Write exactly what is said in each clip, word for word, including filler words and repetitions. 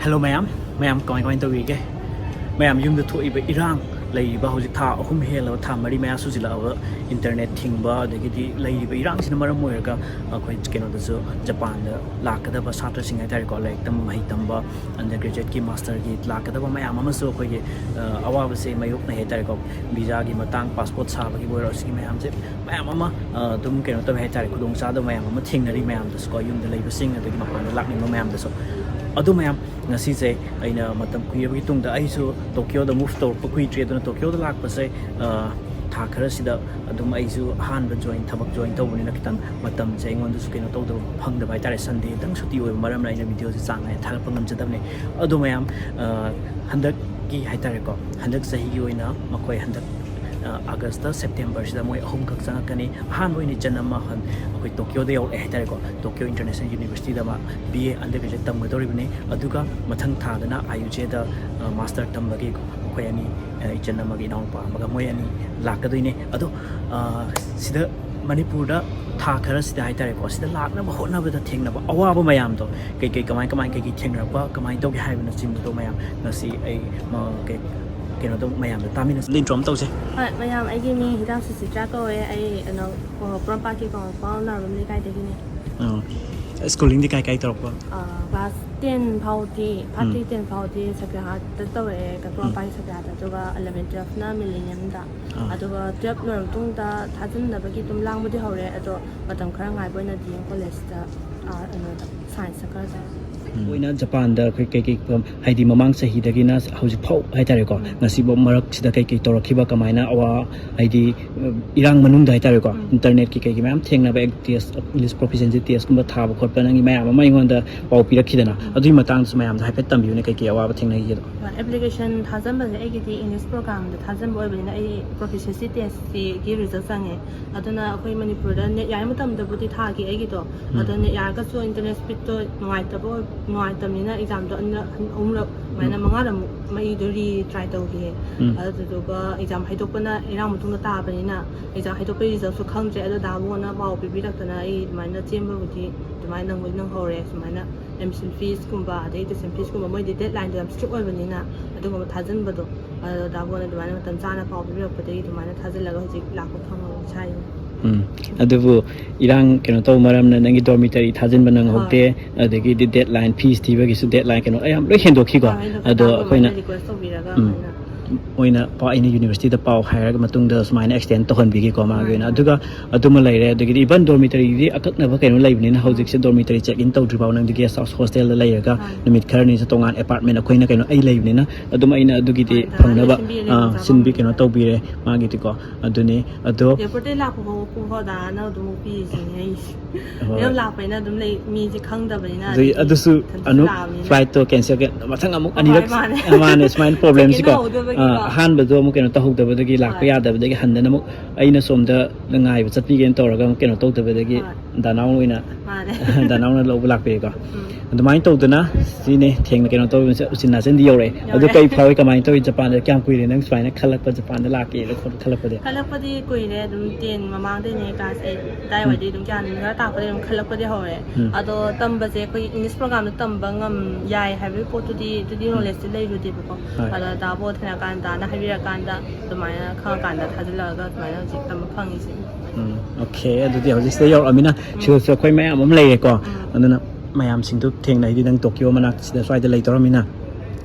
Hello ꯃꯌꯥꯝ, ꯃꯌꯥꯝ ꯀꯃꯥꯏ ꯀꯃꯥꯏꯅ ꯇꯧꯔꯤꯒꯦ? ꯃꯌꯥꯝ ꯌꯨꯝꯗ ꯊꯣꯛꯏꯕ ꯏꯔꯥꯡ, ꯂꯩꯔꯤꯕ ꯍꯧꯖꯤꯛ ꯊꯥ ꯑꯍꯨꯝ ꯍꯦꯜꯂꯕ, ꯊꯥ ꯃꯔꯤ ꯃꯌꯥ ꯁꯨꯖꯤꯜꯂꯛꯑꯕ, ꯏꯟꯇꯔꯅꯦꯠ ꯊꯤꯡꯕ, ꯑꯗꯒꯤꯗꯤ ꯂꯩꯔꯤꯕ ꯏꯔꯥꯡꯁꯤꯅ ꯃꯔꯝ ꯑꯣꯏꯔꯒ ꯑꯩꯈꯣꯏ ꯀꯩꯅꯣꯗꯁꯨ, ꯖꯄꯥꯟꯗ ꯂꯥꯛꯀꯗꯕ ꯁꯥꯇ꯭ꯔꯁꯤꯡ ꯍꯥꯏꯇꯥꯔꯦꯀꯣ, ꯂꯥꯏꯔꯤꯛ ꯇꯝꯕ, ꯃꯍꯩ ꯇꯝꯕ, ꯑꯟꯗꯔ ꯒ꯭ꯔꯦꯖꯨꯋꯦꯠꯀꯤ, ꯃꯥꯁꯇꯔꯒꯤ ꯂꯥꯛꯀꯗꯕ ꯃꯌꯥꯝ ꯑꯃꯁꯨ ꯑꯩꯈꯣꯏꯒꯤ, ꯑ, ꯑꯋꯥꯕꯁꯦ ꯃꯥꯌꯣꯛꯅꯩ ꯍꯥꯏꯇꯥꯔꯦꯀꯣ꯫ ꯚꯤꯖꯥꯒꯤ ꯃꯇꯥꯡ, ꯄꯥꯁꯄꯣꯔꯠ ꯁꯥꯕꯒꯤꯕꯨ ꯑꯣꯏꯔꯣ, ꯁꯤꯒꯤ ꯃꯌꯥꯝꯁꯦ ꯃꯌꯥꯝ ꯑꯃ, ꯑ, ꯑꯗꯨꯝ ꯀꯩꯅꯣ ꯇꯧꯋꯦ ꯍꯥꯏꯇꯥꯔꯦ, ꯈꯨꯗꯣꯡꯆꯥꯗꯕ ꯃꯌꯥꯝ ꯑꯃ ꯊꯦꯡꯅꯔꯤ ꯃꯌꯥꯝꯗꯁꯨꯀꯣ, ꯌꯨꯝꯗ ꯂꯩꯕꯁꯤꯡ ꯑꯗꯒꯤ ꯃꯄꯥꯟꯗ ꯂꯥꯛꯅꯤꯡꯕ ꯃꯌꯥꯝꯗꯁꯨ꯫ ꯑꯗꯨ ꯃꯌꯥꯝ, ꯉꯁꯤꯁꯦ ꯑꯩꯅ ꯃꯇꯝ ꯀꯨꯏꯔꯕꯒꯤ ꯇꯨꯡꯗ, ꯑꯩꯁꯨ ꯇꯣꯀꯤꯌꯣꯗ ꯃꯨꯚ ꯇꯧꯔꯛꯄ ꯀꯨꯏꯗ꯭ꯔꯤ, ꯑꯗꯨꯅ ꯇꯣꯀꯤꯌꯣꯗ ꯂꯥꯛꯄꯁꯦ, ꯑ, ꯊꯥ ꯈꯔꯁꯤꯗ ꯑꯗꯨꯝ ꯑꯩꯁꯨ ꯑꯍꯥꯟꯕ ꯖꯣꯏꯟ, ꯊꯕꯛ ꯖꯣꯏꯟ ꯇꯧꯕꯅꯤꯅ ꯈꯤꯇꯪ ꯃꯇꯝꯁꯦ ꯑꯩꯉꯣꯟꯗꯁꯨ ꯀꯩꯅꯣ ꯇꯧꯗꯕ, ꯐꯪꯗꯕ ꯍꯥꯏꯇꯥꯔꯦ꯫ ꯁꯟꯗꯦꯗꯪ ꯁꯨꯇꯤ ꯑꯣꯏꯕ ꯃꯔꯝꯅ ꯑꯩꯅ ꯚꯤꯗꯤꯑꯣꯁꯦ ꯆꯥꯡ ꯅꯥꯏꯅ ꯊꯥꯒꯠꯄ ꯉꯝꯖꯗꯕꯅꯤ꯫ ꯑꯗꯨ ꯃꯌꯥꯝ, ꯑ, ꯍꯟꯗꯛꯀꯤ ꯍꯥꯏꯇꯥꯔꯦꯀꯣ, ꯍꯟꯗꯛ ꯆꯍꯤꯒꯤ ꯑꯣꯏꯅ ꯃꯈꯣꯏ ꯍꯟꯗꯛ, ꯑ, ꯑꯥꯒꯁꯇ, ꯁꯦꯞꯇꯦꯝꯕꯔꯁꯤꯗ ꯃꯣꯏ ꯑꯍꯨꯝꯈꯛ ꯆꯪꯉꯛꯀꯅꯤ꯫ ꯑꯍꯥꯟꯕ ꯑꯣꯏꯅ ꯏꯆꯟ ꯑꯃ ꯍꯟ-, ꯑꯩꯈꯣꯏ ꯇꯣꯀꯤꯌꯣꯗ ꯌꯧꯔꯛꯑꯦ ꯍꯥꯏꯇꯥꯔꯦꯀꯣ꯫ ꯇꯣꯀꯤꯌꯣ ꯏꯟꯇꯔꯅꯦꯁꯅꯦꯜ ꯌꯨꯅꯤꯚꯔꯁꯤꯇꯤꯗ ꯃꯥ ꯕꯤ ꯑꯦ ꯑꯟꯗꯔ ꯒ꯭ꯔꯦꯖꯨꯋꯦꯠ ꯇꯝꯒꯗꯧꯔꯤꯕꯅꯤ꯫ ꯑꯗꯨꯒ ꯃꯊꯪ ꯊꯥꯗꯅ ꯑꯥꯏ ꯌꯨ ꯖꯦꯗ, ꯑ, ꯃꯥꯁꯇꯔ ꯇꯝꯕꯒꯤ ꯃꯈꯣꯏ ꯑꯅꯤ, ꯑ, ꯏꯆꯟ ꯑꯃꯒ ꯏꯅꯥꯎꯅꯨꯄꯥ ꯑꯃꯒ ꯃꯣꯏ ꯑꯅꯤ ꯂꯥꯛꯀꯗꯣꯏꯅꯦ꯫ ꯑꯗꯣ, ꯑ, ꯁꯤꯗ ꯃꯅꯤꯄꯨꯔꯗ ꯊꯥ ꯈꯔꯁꯤꯗ ꯍꯥꯏꯇꯥꯔꯦꯀꯣ, ꯁꯤꯗ ꯂꯥꯛꯅꯕ ꯍꯣꯠꯅꯕꯗ ꯊꯦꯡꯅꯕ ꯑꯋꯥꯕ ꯃꯌꯥꯝꯗꯣ, ꯀꯩꯀꯩ, ꯀꯃꯥꯏ ꯀꯃꯥꯏ, ꯀꯩꯀꯩ ꯊꯦꯡꯅꯔꯛꯄ, ꯀꯃꯥꯏꯅ ꯇꯧꯒꯦ ꯍꯥꯏꯕꯅꯆꯤꯡꯕꯗꯣ ꯃꯌꯥꯝ ꯉꯁꯤ ꯑꯩ, ꯃ-, ꯀꯩ-, ꯀꯩꯅꯣ ꯇꯧ-, ꯃꯌꯥꯝꯗ ꯇꯥꯃꯤꯟꯅꯁꯤ꯫ ꯏꯟꯇ꯭ꯔꯣ ꯑꯃ ꯇꯧꯁꯦ꯫ ꯍꯣꯏ, ꯃꯌꯥꯝ, ꯑꯩꯒꯤ ꯃꯤꯡ ꯍꯤꯗꯥꯡ ꯁꯨꯆꯤꯇ꯭ꯔꯥ ꯀꯧꯋꯦ꯫ ꯑꯩ, ꯀꯩꯅꯣ, ꯄꯣꯔꯣꯝꯄꯥꯠꯀꯤ ꯀꯣꯡꯄꯥꯜ ꯅꯥꯔꯨꯝ ꯂꯩꯀꯥꯏꯗꯒꯤꯅꯦ꯫ ꯑꯣ꯫ ꯁ꯭ꯀꯨꯂꯤꯡꯗꯤ ꯀꯥꯏ ꯀꯥꯏ ꯇꯧꯔꯛꯄ? ꯑ, ꯀ꯭ꯂꯥꯁ ꯇꯦꯟ ꯐꯥꯎꯗꯤ, ꯐꯥꯏꯚꯇꯒꯤ ꯎꯝ꯫ ꯇꯦꯟ ꯐꯥꯎꯗꯤ ꯁꯀ꯭ꯔꯤꯍꯥꯠꯇ ꯇꯧꯔꯛꯑꯦ, ꯎꯝ꯫ ꯄꯣꯔꯣꯝꯄꯥꯠꯀꯤ ꯁꯀ꯭ꯔꯤꯍꯥꯠꯇ, ꯑꯗꯨꯒ ꯑꯦꯂꯚꯦꯟ ꯇꯨꯌꯦꯜꯐꯅ ꯃꯤꯂꯦꯅꯤꯌꯝꯗ꯫ ꯑꯥ꯫ ꯑꯗꯨꯒ ꯇꯨꯌꯦꯜꯐ ꯂꯣꯏꯔꯕ ꯃꯇꯨꯡꯗ ꯊꯥꯖꯤꯟꯅꯕꯒꯤ ꯑꯗꯨꯝ ꯂꯥꯡꯕꯗꯤ ꯍꯧꯔꯦ, ꯑꯗꯣ ꯃꯇꯝ ꯈꯔ ꯉꯥꯏꯕ ꯑꯣꯏꯅ ꯗꯤ ꯑꯦꯝ ꯀꯣꯂꯦꯖꯇ, ꯑ, ꯀꯩꯅꯣꯗ, ꯁꯥꯏꯟꯁꯇ ꯈꯔ ꯇꯧꯔꯦ꯫ ꯎꯝ꯫ ꯑꯣꯏꯅ ꯖꯄꯥꯟꯗ ꯑꯩꯈꯣꯏ ꯀꯩꯀꯩ ꯄ-, ꯍꯥꯏꯗꯤ ꯃꯃꯥꯡ ꯆꯍꯤꯗꯒꯤꯅ ꯍꯧꯖꯤꯛ ꯐꯥꯎ ꯍꯥꯏꯇꯥꯔꯦꯀꯣ, ꯎꯝ꯫ ꯉꯁꯤꯐꯥꯎ ꯃꯔꯛꯁꯤꯗ ꯀꯩꯀꯩ ꯇꯧꯔꯛꯈꯤꯕ, ꯀꯃꯥꯏꯅ ꯑꯋꯥ-, ꯍꯥꯏꯗꯤ, ꯑ, ꯏꯔꯥꯡ ꯃꯅꯨꯡꯗ ꯍꯥꯏꯇꯥꯔꯦꯀꯣ, ꯎꯝ꯫ ꯏꯟꯇꯔꯅꯦꯠꯀꯤ ꯀꯩꯒꯤ ꯃꯌꯥꯝ ꯊꯦꯡꯅꯕ, ꯑꯦꯛ-, ꯇꯦꯁ, ꯏꯪꯂꯤꯁ ꯄ꯭ꯔꯣꯐꯤꯁꯤꯌꯦꯟꯁꯤ ꯇꯦꯁꯀꯨꯝꯕ ꯊꯥꯕ ꯈꯣꯠꯄ, ꯅꯪꯒꯤ ꯃꯌꯥꯝ ꯑꯃ ꯑꯩꯉꯣꯟꯗ ꯄꯥꯎ ꯄꯤꯔꯛꯈꯤꯗꯅ, ꯎꯝ꯫ ꯑꯗꯨꯒꯤ ꯃꯇꯥꯡꯗꯁꯨ ꯃꯌꯥꯝꯗ ꯍꯥꯏꯐꯦꯠ ꯇꯝꯕꯤꯌꯨꯅꯦ, ꯀꯩꯀꯩ ꯑꯋꯥꯕ ꯊꯦꯡꯅꯈꯤꯒꯦꯗꯣ꯫ ꯑꯦꯄ꯭ꯂꯤꯀꯦꯁꯟ ꯊꯥꯖꯟꯕꯁꯦ ꯑꯩꯒꯤꯗꯤ ꯏꯪꯂꯤꯁ ꯄ꯭ꯔꯣꯒ꯭ꯔꯥꯝꯗ ꯊꯥꯖꯟꯕ ꯑꯣꯏꯕꯅꯤꯅ ꯑꯩ ꯄ꯭ꯔꯣꯐꯤꯁꯤꯌꯦꯟꯁꯤ ꯇꯦꯁꯁꯤꯒꯤ ꯔꯤꯖꯜ ꯆꯪꯉꯦ꯫ ꯑꯗꯨꯅ ꯑꯩꯈꯣꯏ ꯃꯅꯤꯄꯨꯔꯗ ꯅꯦꯠ ꯌꯥꯏ ꯃꯇꯝꯗꯕꯨꯗꯤ ꯊꯥꯈꯤ ꯑꯩꯒꯤꯗꯣ꯫ ꯎꯝ꯫ ꯑꯗꯣ ꯅꯦꯠ ꯌꯥꯔꯒꯁꯨ ꯏꯟꯇꯔꯅꯦꯠ ꯁ꯭ꯄꯤꯠꯇꯣ ꯅꯨꯡꯉꯥꯏꯇꯕ ꯑꯣꯏ-, ꯅꯨꯡꯉꯥꯏꯇꯕꯅꯤꯅ ꯑꯦꯛꯖꯥꯝꯗꯣ ꯑꯅꯤꯔꯛ, ꯑꯍꯨꯝꯂꯛ ꯑꯗꯨꯃꯥꯏꯅ ꯃꯉꯥꯔꯛꯃꯨꯛ ꯃꯩꯗꯣ ꯔꯤ ꯇ꯭ꯔꯥꯏ ꯇꯧꯈꯤꯌꯦ꯫ ꯎꯝ꯫ ꯑꯗꯨꯗꯨꯒ ꯑꯦꯛꯖꯥꯝ ꯍꯥꯏꯗꯣꯛꯄꯅ ꯏꯔꯥꯡ ꯃꯇꯨꯡꯗ ꯇꯥꯕꯅꯤꯅ ꯑꯦꯛꯖꯥꯝ ꯍꯥꯏꯗꯣꯛꯄꯒꯤ ꯔꯤꯖꯜꯁꯨ ꯈꯪꯗ꯭ꯔꯦ꯫ ꯑꯗꯣ ꯗꯥ ꯕꯣꯅ ꯄꯥꯎ ꯄꯤꯕꯤꯔꯛꯇꯅ ꯑꯩ ꯑꯗꯨꯃꯥꯏꯅ ꯆꯦꯟꯕꯕꯨꯗꯤ ꯑꯗꯨꯃꯥꯏꯅ ꯅꯪꯕꯨꯗꯤ ꯅꯪꯍꯧꯔꯦ꯫ ꯁꯨꯃꯥꯏꯅ ꯑꯦꯗꯃꯤꯁꯟ ꯐꯤꯁꯀꯨꯝꯕ ꯑꯗꯩ ꯇ꯭ꯌꯨꯁꯟ ꯐꯤꯁꯀꯨꯝꯕ ꯃꯣꯏꯗꯤ ꯗꯦꯠ ꯂꯥꯏꯟꯗꯣ ꯌꯥꯝ ꯏꯁꯇ꯭ꯔꯤꯛ ꯑꯣꯏꯕꯅꯤꯅ ꯑꯗꯨꯒꯨꯝꯕ ꯊꯥꯖꯤꯟꯕꯗꯣ, ꯑꯗꯣ ꯗꯥ ꯕꯣꯅ ꯑꯗꯨꯃꯥꯏꯅ ꯃꯇꯝ ꯆꯥꯅ ꯄꯥꯎ ꯄꯤꯕꯤꯔꯛꯄꯗꯒꯤ ꯑꯗꯨꯃꯥꯏꯅ ꯊꯥꯖꯤꯜꯂꯒ ꯍꯧꯖꯤꯛ ꯂꯥꯛꯄ ꯐꯪꯍꯧꯔꯦ ꯏꯁꯥ ꯏꯔꯨ꯫ ꯎꯝ꯫ ꯑꯗꯨꯕꯨ ꯏꯔꯥꯡ ꯀꯩꯅꯣ ꯇꯧꯕ ꯃꯔꯝꯅ ꯅꯪꯒꯤ ꯗꯣꯔꯃꯤꯇꯔꯤ ꯊꯥꯖꯤꯟꯕ ꯅꯪꯍꯧꯗꯦ, ꯍꯣꯏ꯫ ꯑꯗꯒꯤꯗꯤ ꯗꯦꯠ ꯂꯥꯏꯟ, ꯐꯤꯁ ꯊꯤꯕꯒꯤꯁꯨ ꯗꯦꯠ ꯂꯥꯏꯟ, ꯀꯩꯅꯣ ꯌꯥꯝ ꯂꯣꯏ ꯍꯦꯟꯗꯣꯛꯈꯤꯀꯣ꯫ ꯍꯣꯏ, ꯑꯗꯣ ꯗꯣꯛꯇꯔ ꯑꯩꯈꯣꯏꯅ ꯔꯤꯀ꯭ꯋꯦꯁ ꯇꯧꯕꯤꯔꯒ ꯎꯝ꯫ ꯑꯩꯈꯣꯏꯅ ꯃꯣꯏꯅ ꯄꯥꯎ, ꯑꯩꯅ ꯌꯨꯅꯤꯚꯔꯁꯤꯇꯤꯗ ꯄꯥꯎ ꯍꯥꯏꯔꯒ ꯃꯇꯨꯡꯗ ꯁꯨꯃꯥꯏꯅ ꯑꯦꯛꯁꯇꯦꯟ ꯇꯧꯍꯟꯕꯤꯒꯦꯀꯣ ꯃꯥꯒꯤ ꯃꯥꯅꯦ, ꯑꯣꯏꯅ꯫ ꯃꯥꯅꯦ꯫ ꯑꯗꯨꯒ ꯑꯗꯨꯃ ꯂꯩꯔꯦ꯫ ꯑꯗꯒꯤꯗꯤ ꯏꯚꯟ ꯗꯣꯔꯃꯤꯇꯔꯤꯒꯤꯗꯤ ꯑꯀꯛꯅꯕ ꯀꯩꯅꯣ ꯂꯩꯕꯅꯤꯅ ꯎꯝ꯫ ꯍꯧꯖꯤꯛꯁꯦ ꯗꯣꯔꯃꯤꯇꯔꯤ ꯆꯦꯛ ꯏꯟ ꯇꯧꯗ꯭ꯔꯤ ꯐꯥꯎ ꯅꯪꯗꯤ ꯒꯦꯁ ꯍꯥꯎꯁ ꯍꯣꯁꯇꯦꯜꯗ ꯂꯩꯔꯒ ꯃꯥꯅꯦ꯫ ꯅꯨꯃꯤꯠ ꯈꯔꯅꯤꯁꯦ ꯇꯣꯉꯥꯟ ꯑꯦꯄꯥꯔꯠꯃꯦꯟ ꯑꯩꯈꯣꯏꯅ ꯀꯩꯅꯣ ꯑꯩ ꯂꯩꯕꯅꯤꯅ ꯑꯗꯨꯝ ꯑꯩꯅ ꯑꯗꯨꯒꯤꯗꯤ ꯍꯣꯏ, ꯗꯥ ꯍꯣꯏꯅ ꯐꯪꯅꯕ, ꯁꯤꯟꯕꯤꯔꯦ ꯑꯥ, ꯈꯨꯗꯣꯡꯆꯥꯕ ꯁꯤꯟꯕꯤ-, ꯑꯃꯗꯤ꯫ ꯀꯩꯅꯣ ꯇꯧꯕꯤꯔꯦ ꯃꯥꯒꯤꯗꯤꯀꯣ꯫ ꯑꯗꯨꯅꯤ ꯑꯗꯣ ꯑꯦꯌꯔꯄꯣꯔꯠꯇꯩ ꯂꯥꯛꯄ ꯐꯥꯎꯕ ꯄꯨꯡ ꯐꯥꯎ ꯗꯥꯅ ꯑꯗꯨꯝ ꯄꯤꯔꯤꯁꯤꯅꯦ ꯑꯩꯁꯦ꯫ ꯍꯣꯏ꯫ ꯌꯥꯝ ꯂꯥꯛꯄꯅꯤꯅ ꯑꯗꯨꯝ ꯂꯩ, ꯃꯤꯁꯦ ꯈꯪꯗꯕꯅꯤꯅ ꯑꯗꯨꯒꯤ ꯑꯗꯒꯤ ꯑꯗꯨꯁꯨ ꯏꯊꯟꯇꯁꯨ ꯑꯅꯨ ꯂꯥꯛꯑꯕꯅꯤꯅ꯫ ꯐ꯭ꯂꯥꯏꯠꯇꯣ ꯀꯦꯟꯁꯦꯜ, ꯃꯊꯪ ꯑꯃꯨꯛ ꯍꯣꯏ, ꯑꯅꯤꯔꯛ ꯃꯥꯅꯦ꯫ ꯃꯥꯅꯦ, ꯁꯨꯃꯥꯏꯅ ꯆꯦꯛ ꯏꯟ ꯄ꯭ꯔꯣꯕ꯭ꯂꯦꯝꯁꯤꯀꯣ꯫ ꯇꯧꯍꯧꯗꯕꯒꯤꯀꯣ꯫ ꯑꯥ, ꯑꯍꯥꯟꯕꯗꯣ ꯑꯃꯨꯛ ꯀꯩꯅꯣ ꯇꯧꯍꯧꯗꯕꯗꯒꯤ ꯂꯥꯛꯄ ꯍꯣꯏ꯫ ꯌꯥꯗꯕꯗꯒꯤ ꯍꯟꯗꯅ ꯑꯃꯨꯛ ꯑꯩꯅ ꯁꯣꯝꯗ ꯉꯥꯏꯕ ꯆꯠꯄꯤꯒꯦꯅ ꯇꯧꯔꯒ ꯑꯃꯨꯛ ꯀꯩꯅꯣ ꯇꯧꯗꯕꯗꯒꯤ ꯍꯣꯏ꯫ ꯗꯥꯅꯥꯎ ꯑꯣꯏꯅ ꯃꯥꯅꯦ꯫ ꯗꯥꯅꯥꯎꯅ ꯂꯧꯕ ꯂꯥꯛꯄꯤꯔꯦꯀꯣ꯫ ꯎꯝ꯫ ꯑꯗꯨꯃꯥꯏꯅ ꯇꯧꯗꯅ ꯁꯤꯅꯦ ꯊꯦꯡꯅ ꯀꯩꯅꯣ ꯇꯧꯕꯁꯦ, ꯎꯆꯤꯟ ꯅꯥꯆꯤꯟꯗꯤ ꯌꯧꯔꯛꯑꯦ꯫ ꯑꯗꯨ ꯌꯧꯔꯦ꯫ ꯀꯩ ꯐꯥꯎꯏ, ꯀꯃꯥꯏꯅ ꯇꯧꯋꯤ ꯖꯄꯥꯟꯗ? ꯀꯌꯥꯝ ꯀꯨꯏꯔꯦ ꯅꯪ ꯁꯨꯃꯥꯏꯅ ꯈꯜꯂꯛꯄ, ꯖꯄꯥꯟꯗ ꯂꯥꯛꯀꯦꯅ ꯈꯣꯠ-, ꯈꯜꯂꯛꯄꯗꯤ? ꯈꯜꯂꯛꯄꯗꯤ ꯀꯨꯏꯔꯦ, ꯑꯗꯨꯝ ꯇꯦꯟ ꯃꯃꯥꯡꯗꯩꯅꯦ, ꯀ꯭ꯂꯥꯁ ꯑꯩꯠ ꯑꯗꯥꯏꯋꯥꯏꯗꯩ ꯎꯝ꯫ ꯑꯗꯨꯝ ꯒ꯭ꯌꯥꯟ ꯈꯔ ꯇꯥꯔꯛꯄꯗꯩ ꯑꯗꯨꯝ ꯈꯜꯂꯛꯄꯗꯤ ꯍꯧꯔꯦ꯫ ꯎꯝ꯫ ꯑꯗꯣ ꯇꯝꯕꯁꯦ ꯑꯩꯈꯣꯏ ꯏꯪꯂꯤꯁ ꯄ꯭ꯔꯣꯒꯥꯝꯗ ꯇꯝꯕ ꯉꯝ-, ꯌꯥꯏ ꯍꯥꯏꯕꯒꯤ ꯄꯣꯠꯇꯨꯗꯤ, ꯑꯗꯨꯗꯤ ꯎꯝ꯫ ꯅꯣꯂꯦꯖꯇꯤ ꯂꯩꯔꯨꯗꯦꯕꯀꯣ꯫ ꯍꯣꯏ꯫ ꯑꯗꯣ ꯗꯥ ꯕꯣ ꯊꯦꯡꯅꯀꯥꯟꯗ, ꯗꯥꯅ ꯍꯥꯏꯕꯤꯔꯀꯥꯟꯗ ꯑꯗꯨꯃꯥꯏꯅ ꯈꯪꯉꯀꯥꯟꯗ ꯊꯥꯖꯤꯜꯂꯒ ꯑꯗꯨꯃꯥꯏꯅ ꯍꯧꯖꯤꯛ ꯇꯝꯕ ꯐꯪꯉꯤꯁꯦ꯫ ꯎꯝ, ꯑꯣꯀꯦ꯫ ꯑꯗꯨꯗꯤ ꯍꯧꯖꯤꯛꯁꯤꯗ ꯌꯧꯔꯛꯑꯃꯤꯅ ꯎꯝ꯫ ꯁꯤꯗꯁꯨ ꯑꯩꯈꯣꯏ ꯃꯌꯥꯝ ꯑꯃ ꯂꯩꯔꯦꯀꯣ꯫ ꯎꯝ꯫ ꯑꯗꯨꯅ ꯃꯌꯥꯝꯁꯤꯡꯗꯨ ꯊꯦꯡꯅꯩꯗꯤ ꯅꯪ ꯇꯣꯀꯤꯌꯣ ꯃꯅꯥꯛꯁꯤꯗ ꯁ꯭ꯋꯥꯏꯗ ꯂꯩꯗꯧꯔꯃꯤꯅ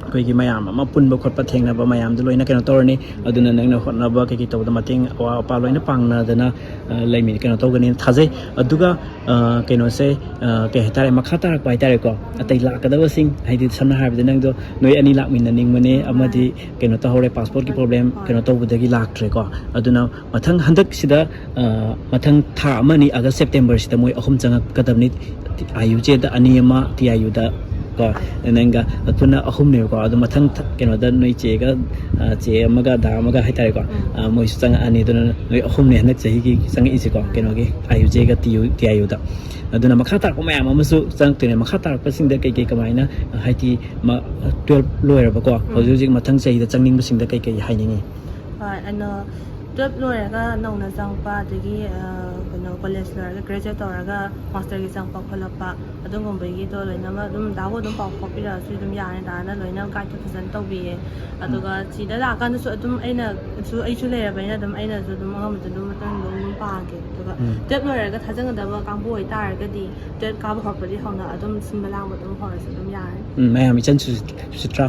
ꯑꯩꯈꯣꯏꯒꯤ ꯃꯌꯥꯝ ꯑꯃ ꯄꯨꯟꯕ ꯈꯣꯠꯄ ꯊꯦꯡꯅꯕ ꯃꯌꯥꯝꯗꯨ ꯂꯣꯏꯅ ꯀꯩꯅꯣ ꯇꯧꯔꯅꯤ꯫ ꯑꯗꯨꯅ ꯅꯪꯅ ꯍꯣꯠꯅꯕ ꯀꯩꯀꯩ ꯇꯧꯕꯗ ꯃꯇꯦꯡ ꯑꯋꯥꯠ ꯑꯄꯥ ꯂꯣꯏꯅ ꯄꯥꯡꯅꯗꯅ, ꯑ, ꯂꯩꯃꯤ-, ꯀꯩꯅꯣ ꯇꯧꯒꯅꯤꯅ ꯊꯥꯖꯩ꯫ ꯑꯗꯨꯒ, ꯑ, ꯀꯩꯅꯣꯁꯦ, ꯑ, ꯀꯩ ꯍꯥꯏꯇꯥꯔꯦ, ꯃꯈꯥ ꯇꯥꯔꯛꯄ ꯍꯥꯏꯇꯥꯔꯦꯀꯣ, ꯑꯇꯩ ꯂꯥꯛꯀꯗꯕꯁꯤꯡ, ꯍꯥꯏꯗꯤ ꯁꯝꯅ ꯍꯥꯏꯔꯕꯗ ꯅꯪꯗꯣ ꯅꯣꯏ ꯑꯅꯤ ꯂꯥꯛꯃꯤꯟꯅꯅꯤꯡꯕꯅꯦ, ꯎꯝ, ꯑꯃꯗꯤ ꯃꯥꯅꯦ꯫ ꯀꯩꯅꯣ ꯇꯧꯍꯧꯔꯦ, ꯄꯥꯁꯄꯣꯔꯠꯀꯤ ꯍꯣꯏ꯫ ꯄ꯭ꯔꯣꯕ꯭ꯂꯦꯝ ꯍꯣꯏ꯫ ꯀꯩꯅꯣ ꯇꯧꯕꯗꯒꯤ ꯂꯥꯛꯇ꯭ꯔꯦꯀꯣ꯫ ꯑꯗꯨꯅ ꯃꯊꯪ ꯍꯟꯗꯛꯁꯤꯗ, ꯑ, ꯃꯊꯪ ꯊꯥ ꯑꯃ ꯑꯅꯤ, ꯑꯥꯒꯁ ꯁꯦꯞꯇꯦꯝꯕꯔꯁꯤꯗ ꯃꯣꯏ ꯑꯍꯨꯝ ꯆꯪꯉꯛꯀꯗꯕꯅꯤ꯫ ꯑꯥꯏ ꯌꯨ ꯖꯦꯗ ꯑꯅꯤ ꯑꯃ, ꯇꯤ ꯑꯥꯏ ꯌꯨꯗ ꯀꯣ, ꯅꯪꯒ ꯄꯨꯟꯅ ꯑꯍꯨꯝꯅꯦꯕꯀꯣ꯫ ꯑꯗꯣ ꯃꯊꯪ ꯊ-, ꯀꯩꯅꯣꯗ ꯅꯣꯏ ꯆꯦꯒ, ꯑ, ꯆꯦ ꯑꯃꯒ ꯗꯥ ꯑꯃꯒ ꯍꯥꯏꯇꯥꯔꯦꯀꯣ, ꯎꯝ꯫ ꯑ, ꯃꯣꯏꯁꯨ ꯆꯪꯉꯛꯑꯅꯤ꯫ ꯑꯗꯨꯅ ꯅꯣꯏ ꯑꯍꯨꯝꯅꯦ ꯍꯟꯗꯛ ꯆꯍꯤꯒꯤ ꯆꯪꯉꯛꯏꯁꯦꯀꯣ, ꯎꯝ꯫ ꯀꯩꯅꯣꯒꯤ ꯑꯥꯏ ꯌꯨ ꯖꯦꯒ ꯇꯤ ꯌꯨ, ꯇꯤ ꯑꯥꯏ ꯌꯨꯗ꯫ ꯑꯗꯨꯅ ꯃꯈꯥ ꯇꯥꯔꯛꯄ ꯃꯌꯥꯝ ꯑꯃꯁꯨ ꯆꯪꯉꯛꯇꯣꯏꯅꯦ꯫ ꯃꯈꯥ ꯇꯥꯔꯛꯄꯁꯤꯡꯗ ꯀꯩꯀꯩ ꯀꯃꯥꯏꯅ, ꯍꯥꯏꯗꯤ, ꯃ-, ꯇꯨꯌꯦꯜꯞ ꯂꯣꯏꯔꯕꯀꯣ, ꯎꯝ꯫ ꯍꯧꯖꯤꯛ ꯍꯧꯖꯤꯛ ꯃꯊꯪ ꯆꯍꯤꯗ ꯆꯪꯅꯤꯡꯕꯁꯤꯡꯗ ꯀꯩꯀꯩ ꯍꯥꯏꯅꯤꯡꯉꯤ? ꯍꯣꯏ, ꯑꯩꯅ ꯇꯨꯌꯦꯜꯞ ꯂꯣꯏꯔꯒ ꯅꯧꯅ ꯆꯪꯉꯛꯄ, ꯑꯗꯒꯤ, ꯑ, ꯀꯩꯅꯣ, ꯀꯣꯂꯦꯖ ꯂꯣꯏꯔꯒ, ꯒ꯭ꯔꯦꯖꯨꯑꯦꯠ ꯇꯧꯔꯒ ꯃꯥꯁꯇꯔꯒꯤ ꯆꯪꯉꯛꯄ ꯈꯣꯠꯂꯛꯄ, ꯑꯗꯨꯒꯨꯝꯕꯒꯤꯗꯣ ꯂꯣꯏꯅꯃꯛ ꯑꯗꯨꯝ ꯗꯥꯕꯨ ꯑꯗꯨꯝ ꯄꯥꯎ ꯐꯥꯎꯕꯤꯔꯛꯑꯁꯨ ꯑꯗꯨꯝ ꯌꯥꯔꯦ꯫ ꯗꯥꯅ ꯂꯣꯏꯅ ꯒꯥꯏꯗꯇꯣ ꯐꯖꯅ ꯇꯧꯕꯤꯌꯦ꯫ ꯑꯗꯨꯒ ꯎꯝ꯫ ꯁꯤꯗ ꯂꯥꯛꯑꯀꯥꯟꯗꯁꯨ ꯑꯗꯨꯝ ꯑꯩꯅꯁꯨ, ꯑꯩꯁꯨ ꯂꯩꯔꯕꯅꯤꯅ ꯑꯗꯨꯝ ꯑꯩꯅꯁꯨ ꯑꯗꯨꯝ ꯑꯉꯝꯕꯗꯣ ꯑꯗꯨꯝ ꯃꯇꯦꯡ ꯑꯗꯨꯝ, ꯑꯗꯨꯝ ꯄꯥꯡꯒꯦ꯫ ꯑꯗꯨꯒ ꯎꯝ꯫ ꯇꯨꯌꯦꯜꯞ ꯂꯣꯏꯔꯒ ꯊꯥꯖꯟꯒꯗꯕ ꯀꯥꯡꯕꯨ ꯑꯣꯏꯇꯥꯔꯒꯗꯤ ꯇꯨꯌꯦꯜꯞ ꯀꯥꯕ ꯍꯧꯔꯛꯄꯗꯤ ꯍꯧꯅ ꯑꯗꯨꯝ ꯁꯤꯟꯕ ꯂꯥꯡꯕ ꯑꯗꯨꯝ ꯍꯧꯔꯁꯨ ꯑꯗꯨꯝ ꯌꯥꯔꯦ꯫ ꯎꯝ, ꯃꯌꯥꯝ, ꯏꯆꯟ ꯁꯨ-, ꯁꯨꯆꯤꯇ꯭ꯔꯥ,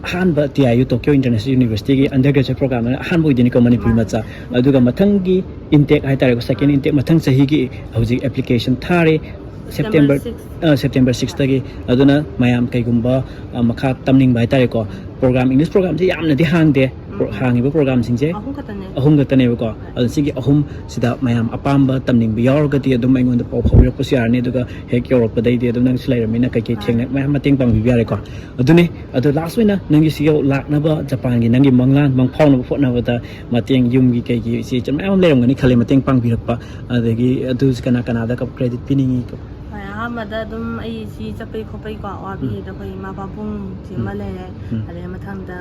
ꯑꯍꯥꯟꯕ T I U Tokyo international ꯌꯨꯅꯤꯚꯔꯁꯤꯇꯤꯒꯤ ꯑꯟꯗꯔ ꯒ꯭ꯔꯦꯖꯨꯑꯦꯠ ꯄ꯭ꯔꯣꯒ꯭ꯔꯥꯝ ꯑꯍꯥꯟꯕ ꯑꯣꯏꯗꯣꯏꯅꯤꯀꯣ ꯃꯅꯤꯄꯨꯔꯤ ꯃꯥꯅꯦ꯫ ꯃꯆꯥ꯫ ꯑꯗꯨꯒ ꯃꯊꯪꯒꯤ ꯏꯟꯇꯦꯛ ꯍꯥꯏꯇꯥꯔꯦꯀꯣ, ꯁꯦꯀꯦꯟ ꯃꯥꯅꯦ꯫ ꯏꯟꯇꯦꯛ ꯃꯊꯪ ꯆꯍꯤꯒꯤ ꯍꯧꯖꯤꯛ ꯑꯦꯄ꯭ꯂꯤꯀꯦꯁꯟ ꯊꯥꯔꯤ꯫ September September, six꯫ ꯑ, ꯁꯦꯞꯇꯦꯝꯕꯔ sixꯇꯒꯤ꯫ ꯑꯗꯨꯅ ꯃꯌꯥꯝ ꯀꯩꯒꯨꯝꯕ, ꯑ, ꯃꯈꯥ ꯇꯝꯅꯤꯡꯕ ꯍꯥꯏꯇꯥꯔꯦꯀꯣ, ꯄ꯭ꯔꯣꯒ꯭ꯔꯥꯝ, ꯏꯪꯂꯤꯁ ꯄ꯭ꯔꯣꯒ꯭ꯔꯥꯝꯁꯦ ꯌꯥꯝꯅꯗꯤ ꯍꯥꯡꯗꯦ꯫ ꯄ꯭ꯔꯣ-, ꯎꯝ꯫ ꯍꯥꯡꯉꯤꯕ ꯄ꯭ꯔꯣꯒ꯭ꯔꯥꯝꯁꯤꯡꯁꯦ ꯑꯍꯨꯝ ꯈꯛꯇꯅꯦ꯫ ꯑꯍꯨꯝ ꯈꯛꯇꯅꯦꯕꯀꯣ꯫ ꯑꯗꯣ ꯁꯤꯒꯤ ꯑꯍꯨꯝꯁꯤꯗ ꯃꯌꯥꯝ ꯑꯄꯥꯝꯕ ꯇꯝꯅꯤꯡꯕ ꯌꯥꯎꯔꯒꯗꯤ ꯑꯗꯨꯝ ꯑꯩꯉꯣꯟꯗ ꯄꯥꯎ ꯐꯥꯎꯕꯤꯔꯛꯄꯁꯨ ꯌꯥꯔꯅꯤ꯫ ꯑꯗꯨꯒ ꯍꯦꯛ ꯌꯧꯔꯛꯄꯗꯩꯗꯤ ꯑꯗꯨꯝ ꯅꯪꯁꯨ ꯂꯩꯔꯕꯅꯤꯅ ꯀꯩꯀꯩ ꯑꯥ꯫ ꯊꯦꯡꯅ ꯃꯌꯥꯝ ꯃꯇꯦꯡ ꯄꯥꯡꯕꯤꯕ ꯌꯥꯔꯦꯀꯣ꯫ ꯑꯗꯨꯅꯦ꯫ ꯑꯗꯣ ꯂꯥꯁ ꯑꯣꯏꯅ ꯅꯪꯒꯤ ꯁꯤꯒꯤ ꯂꯥꯛꯅꯕ ꯖꯄꯥꯟꯒꯤ ꯅꯪꯒꯤ ꯃꯪꯂꯥꯟ ꯃꯪꯐꯥꯎꯅꯕ ꯍꯣꯠꯅꯕꯗ ꯃꯇꯦꯡ, ꯌꯨꯝꯒꯤ ꯀꯩꯒꯤ ꯏꯆꯦ ꯏꯆꯟ ꯃꯌꯥꯝ ꯑꯃ ꯂꯩꯔꯝꯒꯅꯤ ꯈꯜꯂꯦ ꯃꯇꯦꯡ ꯄꯥꯡꯕꯤꯔꯛꯄ꯫ ꯑꯗꯒꯤ ꯑꯗꯨ ꯀꯅꯥ ꯀꯅꯥꯗ ꯀ꯭ꯔꯦꯗꯤꯠ ꯄꯤꯅꯤꯡꯉꯤ? ꯍꯣꯏ, ꯑꯍꯥꯟꯕꯗ ꯑꯗꯨꯝ ꯑꯩ ꯁꯤ ꯆꯠꯄꯩ ꯈꯣꯠꯄꯩꯀꯣ, ꯑꯋꯥꯕꯤꯗ ꯑꯩꯈꯣꯏ ꯏꯃꯥ ꯄꯥꯕꯨꯡꯁꯤ ꯑꯃ ꯎꯝ꯫ ꯂꯩꯔꯦ꯫ ꯎꯝ꯫ ꯑꯗꯩ ꯃꯊꯪꯗ,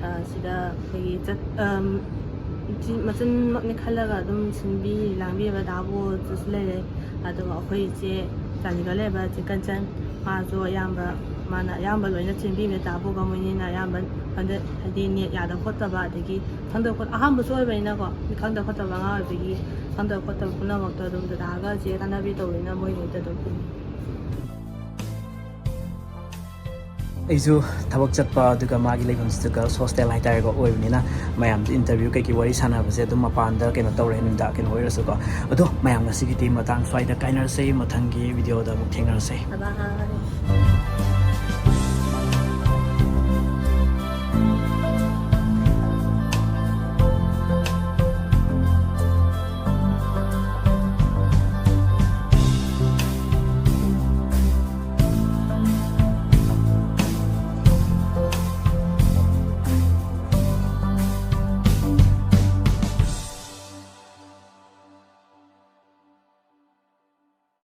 ꯑ, ꯁꯤꯗ ꯑꯩꯈꯣꯏꯒꯤ ꯆꯠ-, ꯑꯝ, ꯁꯤ ꯃꯆꯤꯟꯃꯛꯅꯤ ꯈꯜꯂꯒ ꯑꯗꯨꯝ ꯁꯤꯟꯕꯤ ꯂꯥꯡꯕꯤꯕ ꯗꯥꯕꯨꯁꯨ ꯂꯩꯔꯦ꯫ ꯑꯗꯨꯒ ꯑꯩꯈꯣꯏ ꯏꯆꯦ ꯆꯥꯟꯗꯤꯒꯔ ꯂꯩꯕ ꯆꯦ ꯀꯟꯆꯟ, ꯃꯥꯁꯨ ꯑꯌꯥꯝꯕ, ꯃꯥꯅ ꯑꯌꯥꯝꯕ ꯂꯣꯏꯅ ꯆꯦꯟꯕꯤꯕ ꯗꯥꯕꯨꯒ ꯃꯣꯏꯅꯤꯅ ꯑꯌꯥꯝꯕ ꯍꯟꯗꯛ ꯍꯥꯏꯗꯤ ꯅꯦꯠ ꯌꯥꯗꯕ ꯈꯣꯠꯇꯕ, ꯑꯗꯒꯤ ꯈꯪꯗꯕ ꯈꯣꯠ-, ꯑꯍꯥꯟꯕꯁꯨ ꯑꯣꯏꯕꯅꯤꯅꯀꯣ, ꯈꯪꯗꯕ ꯈꯣꯠꯇꯕ ꯑꯉꯥꯡ ꯑꯣꯏꯕꯒꯤ ꯈꯪꯗꯕ ꯈꯣꯠꯇꯕ ꯄꯨꯝꯅꯃꯛꯇꯣ ꯑꯗꯨꯝ ꯗꯗꯥꯒ ꯆꯦ ꯇꯥꯟꯅꯕꯤ ꯇꯧꯕꯅꯤꯅ ꯃꯣꯏ ꯂꯣꯏꯗ ꯑꯗꯨꯝ ꯄꯨꯜꯂꯤ꯫ ꯑꯩꯁꯨ ꯊꯕꯛ ꯆꯠꯄ ꯑꯗꯨꯒ ꯃꯥꯒꯤ ꯂꯩꯐꯝꯁꯤꯁꯨ ꯒꯔꯜꯁ ꯍꯣꯁꯇꯦꯜ ꯍꯥꯏꯇꯥꯔꯦꯀꯣ ꯑꯣꯏꯕꯅꯤꯅ ꯃꯌꯥꯝꯁꯦ ꯏꯟꯇꯔꯚ꯭ꯌꯨ ꯀꯩꯀꯩ ꯋꯥꯔꯤ ꯁꯥꯟꯅꯕꯁꯦ ꯑꯗꯨꯝ ꯃꯄꯥꯟꯗ ꯀꯩꯅꯣ ꯇꯧꯔꯦ, ꯅꯨꯡꯗꯥꯡ ꯀꯩꯅꯣ ꯑꯣꯏꯔꯁꯨꯀꯣ꯫ ꯑꯗꯣ ꯃꯌꯥꯝ ꯉꯁꯤꯒꯤꯗꯤ ꯃꯇꯥꯡ ꯁ꯭ꯋꯥꯏꯗ ꯀꯥꯏꯅꯔꯁꯦ, ꯃꯊꯪꯒꯤ ꯚꯤꯗꯤꯑꯣꯗ ꯑꯃꯨꯛ ꯊꯦꯡꯅꯔꯁꯦ꯫ Bye bye.